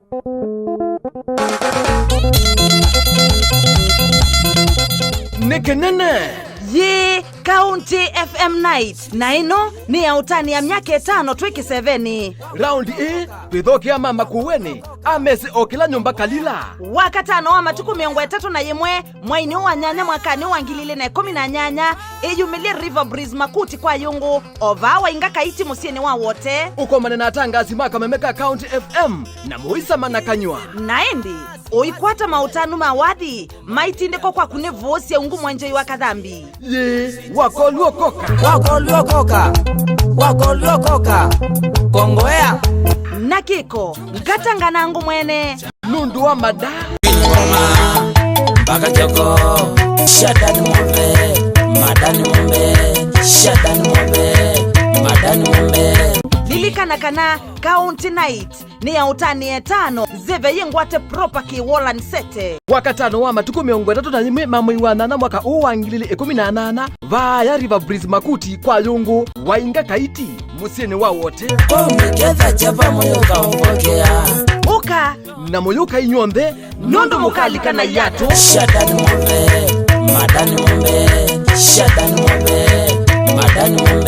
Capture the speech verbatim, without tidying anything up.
Nĩ kĩnene. Yĩ County F M Night, na ĩno nĩ ya ũtanĩa myaka ĩtano twĩ kĩsevenĩ. Raundi ĩĩ, twĩthokea ma Makueni, amesĩ o kĩla nyũmba kalila. Wakatano wa matukũ mĩongo ĩtatũ na yĩmwe, mweinĩ wa nyanya mwakanĩ wa ngili ilĩ na ĩkũmi na nyanya, ĩyumĩlye River Breeze Makuti kwa Yũngũ, o vaa Wainga Kaiti mũsyĩnĩ wa Wote. Ũkomane na atangasi ma kameme ka County F M na mũisama na kanywa. Na ĩndĩ, ũikwata maũtanu ma wathi maitindĩko kwaku nĩ vũũ sya ungu mwenjei wa kathambi. Yĩ, wakolw'okoka. Wakolw'okoka. Wakolw'okoka. Kongoea. Na kĩko, ngatangana ngũ mwene. Nũndũ wa mada. Ngoma, mpaka kioko. Shadani mombe, madani mombe. Shadani mombe, madani mombe. Lilikana kana County Night nĩ ya ũtanĩa ĩtano, nzeve yĩ ngwate proper kĩ Wolan Sete. Wakatano wa matukũ mĩongo ĩtatũ na yĩmwe ma mwei wa nyanya mwaka ũũ wa ngili ilĩ ĩkũmi na nyanya, vaaya River Breeze Makuti kwa Yũngũ, Wainga Kaiti, mũsyĩnĩ wa Wote. Kũu nĩ ketha kyava mũyũka ũvokea. Ũka na mũyũka inyw'onthe, nũndũ mũkalikana iatũ. Shadani mombe, madani mombe. Shadani mombe, madani mombe.